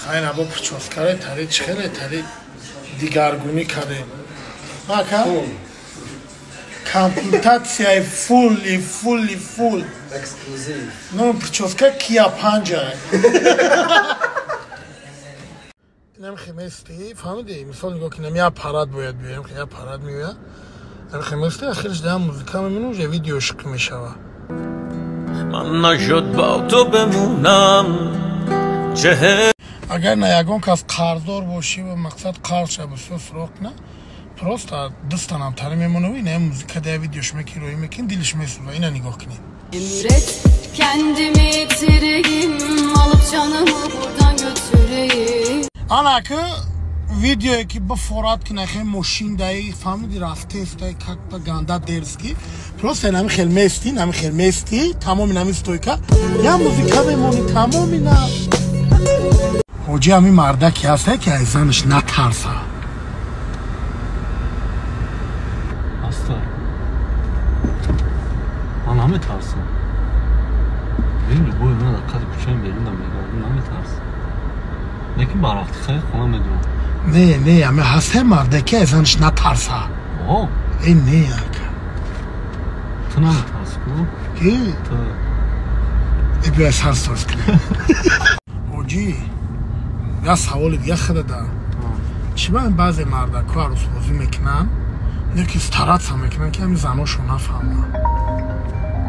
Хайр, або прическаре тари чихеле тари дигаргунӣ кардем. Ака? Комплектацияи фулли фулли фул. Эксклюзив. Ну, прическа кия панҷа. Инам хемести, фаҳмидӣ? Мисол нигоҳ кунем, я аппарат бояд биёем, я аппарат меояд. Ин хемести ахирш дам музыка мемонем, уже видео шиқ мешава. Ман нашуд бо ту бимонам чеҳ. Агар на ягон кас қарздор бошӣ ва мақсад қарз ша бисёр суроқ на, просто дӯстанам тари мемонавӣ, ина музыка да видеош мекӣ, роӣ мекин, дилиш месӯза. Ина нигоҳ кунед. Emret kendimi yitireyim, alıp canımı buradan götüreyim. Ана ки видеое ки бифорад ки нахе мошин даи фаҳмиди рафтестай как-то ганда дерзкий. Просто инами хел мести, инами хел мести, тамоми инами стойка, я музыка мемонӣ, тамоми на. Ҳоҷи ҳамин мардаке ҳасте ки аз занаш натарса. Аста. Ман наметарсам. Бин любой ман дар қади кӯчаи берунам мегардам, наметарсам. Лекин барвақти хайр хона медурам. Не, не, ҳами ҳасте мардаке аз занаш натарса. О? Э, не, ака. Ту наметарси ку? Ки? Ту. Э, биё сар сторис кунем. Ҳоҷӣ, я саволи дига худа да. Чӣ ба баъзе мардако арӯсбозӣ мекунанд, не ки стараться мекунанд, ки ҳамин заношон нафаҳманд?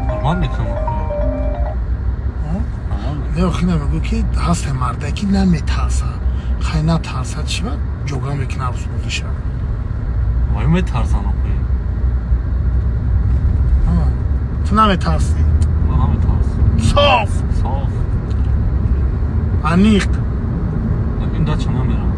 Ҳурмат мекунам. Не, охи намегӯ ки ҳасте мардаки наметарса. Хай натарса, чӣ ба ҷога мекунад арӯсбозиша? Вай метарсан охи. Ту наметарсӣ? Ман наметарсам. Соф! Соф. Аниқ. Лекин дача намерам.